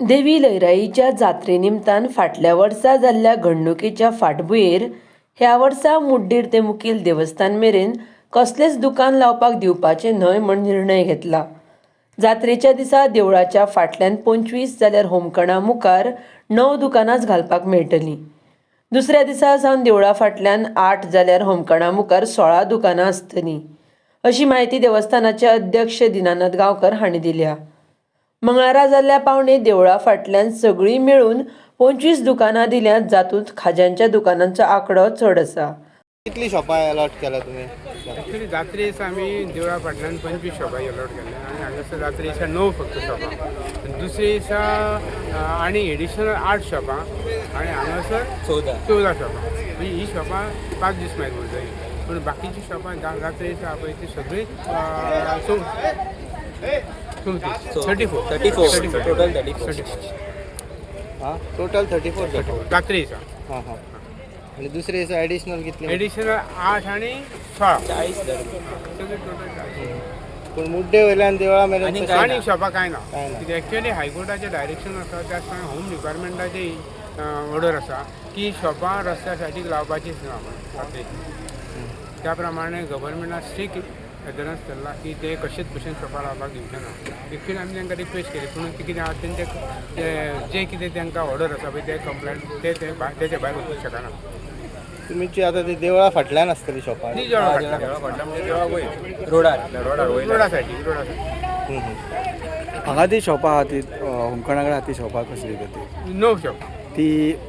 देवी लयराईच्या जात्रे निमतान फाटल्या वर्सा जाल्ल्या घडणुकेच्या फाटभुंयेर ह्या वर्सा मुड्डेर ते मुखेल देवस्थान मेरेन कसलेंच दुकान लावपाक दिवपाचें न्हय म्हूण निर्णय घेतला. जात्रेच्या दिसा देवळाच्या फाटल्यान 25 जाल्यार होमखणा मुखार 9 दुकानांच घालपाक मेळटलीं. दुसऱ्या दिसा सावन देवळा फाटल्यान 8 जाल्यार होमखणा मुखार 16 दुकानां आसतलीं, अशी म्हायती देवस्थानाचे अध्यक्ष दिनानाथ गांवकर हांणी दिल्या. मंगळारा जाल्ल्या पावणे देवळा फाटल्यान सगळीं मेळून 25 दुकानां दिल्यांत, जातूंत खाज्यांच्या दुकानांचो आंकडो चड आसा. कितली शॉपां अलॉट केल्या तुमी? एक्चुली जात्रे दिसा आमी देवळा फाटल्यान 25 शॉपां अलॉट केल्या आनी हांगासर जात्रे दिसा 9 फक्त शॉपां, दुसरे दिसा आनी एडिशनल 8 शॉपां आनी हांगासर 14. 14 शॉपां. म्हणजे ही शॉपां 5 दीस मागीर उरतली, पूण बाकीची शॉपां जात्रे दिसा पळय ती सगळीं 34. 34, total 34. 34. हां, टोटल 34 शॉपां. जात्रे दिसा. हां हां आनी दुसरे दिसा एडिशनल कितले? एडिशनल 8 आनी 16. 40 धर. सगळी टोटल 40. पूण मुड्डे वयल्यान देवळा मेरेन आनी तशें काय आनी शॉपां कांय ना. कांय ना. कित्याक एक्चुअली हायकोर्टाचें डायरेक्शन आसा, त्याच प्रमाणे होम डिपार्टमेंटाची ऑर्डर आसा की शॉपां रस्त्या सायडीक लावपाचीच ना म्हण रात्रेची. त्या प्रमाणे गव्हर्मेंटान स्ट्रिक्ट एडरन्स केल्ला की ते कशेच भशेन शॉपां लावपाक दिवचे ना. एक्चुअली आमी तांकां रिक्वेस्ट केली, पूण ती कितें आहा, तेंचे ते जे कितें तांकां ऑर्डर आसा पळय ते कंप्लेंट ते ते तेचे भायर वचूंक शकना. तुमची आतां ती देवळा फाटल्यान आसतली शॉपां? ती देवळा फाटल्यान. रोडार. रोडा सायडीक, रोडा सायडीक. हम्म, हम्म. हांगा ती शॉपां आहा ती होमखणा कडेन आहा ती शॉपां कसली ती? 9 शॉपां. ती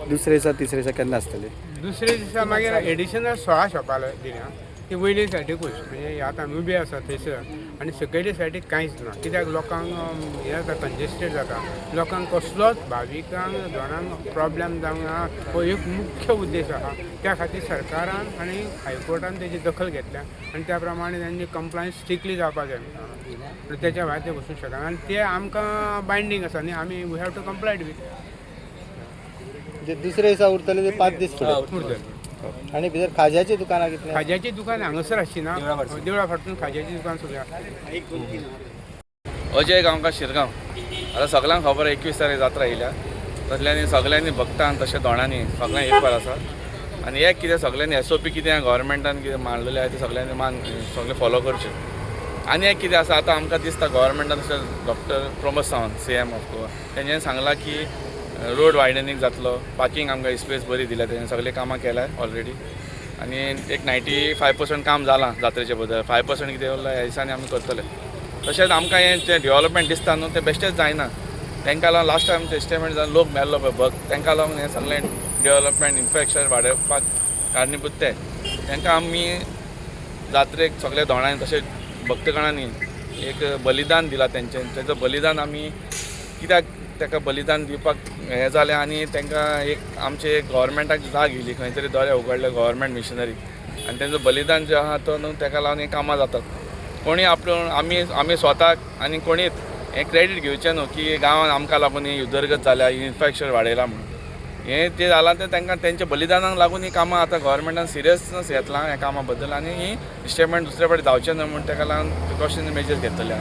दुसरे दिसा, तिसरे दिसा केन्ना आसतली? दुसरे दिसा मागीर एडिशनल 16 शॉपां दिल्या. ती वयले सायडीकूच, म्हणजे आतां आमी उबे आसा थंयसर आनी सकयले सायडीक कांयच ना. कित्याक लोकांक हें जाता, कंजेस्टेड जाता, लोकांक कसलोच भाविकांक दोणांक प्रॉब्लेम जावंक ना हो एक मुख्य उद्देश आसा. त्या खातीर सरकारान आनी हायकोर्टान तेजी दखल घेतल्या आनी त्या प्रमाणे तांची कंप्लायन्स स्ट्रिक्टली जावपाक जाय. पूण तेच्या भायर ते वचूंक शकना आनी ते आमकां बायंडींग आसा न्ही, आमी we have to complied with. म्हणजे दुसरे दिसा उरतले ते 5 दीस फुडें? उरतले. आनी भितर खाज्याची दुकानां कितली? खाज्याची दुकान हांगासर आसची ना. देवळा फाटसून. देवळा फाटसून खाज्याची दुकान सगळीं आसा. अजय गांवकार, शिरगांव. आतां सगळ्यांक खबर, 21 तारीख जात्रा येयल्या. तसल्यांनी सगळ्यांनी भक्तान तशें दोणांनी सगळ्यांक एकवार आसा आनी एक कितें सगळ्यांनी एसओपी कितें गव्हर्मेंटान कितें मांडलेलें आहा तें सगळ्यांनी मान सगळें फॉलो करचें. आनी एक कितें आसा, आतां आमकां दिसता गव्हर्मेंटान तशें doctor Pramod Sawant, CM of Goa, तेंच्यांनी सांगलां की रोड वायडनींग जातलो, पार्किंग आमकां स्पेस बरी दिल्या, तेंच्यांनी सगळीं कामां केल्या ऑलरेडी आनी एक 95% काम जालां जात्रेचे बद्दल. 5% कितें उरलां, ह्या दिसांनी आमी करतले. तशेंच आमकां हें जें डेव्हलपमेंट दिसता न्हू, तें बेश्टेच जायना. तांकां लागून लास्ट टायम एस्टिमेट जावन लोक मेल्लो पळय भक्त, तांकां लागून हें सगळें डेव्हलपमेंट इन्फ्रास्ट्रक्चर वाडोवपाक कारणीभूत ते. तांकां आमी जात्रेक सगल्या दोणांनी तशेंच भक्तगणांनी एक बलिदान दिलां तेंचें. तेंचो बलिदान आमी कित्याक ताका बलिदान दिवपाक हें जालें आनी तांकां एक आमचे गव्हर्मेंटाक जाग येयली, खंय तरी दोळे उगडले गव्हर्मेंट मिशनरी आनी तेंचो बलिदान जें आहा तो न्हू, ताका लागून हीं कामां जातात. कोणी आपलो आमी आमी स्वताक आनी कोणीच हें क्रेडीट घेवचें न्हू की गांवान आमकां लागून ही उदरगत जाल्या, इन्फ्रास्ट्रक्चर वाडयलां म्हणून. हें जें जालां तें तांकां तेंच्या बलिदानाक लागून ही कामां आतां गव्हर्मेंटान सिरियसनस घेतलां ह्या कामा बद्दल आनी ही स्टेटमेंट दुसरे फावटी जावचें न्हय म्हूण ताका लागून प्रिकॉशनरी मेजर्स घेतलेले आहा.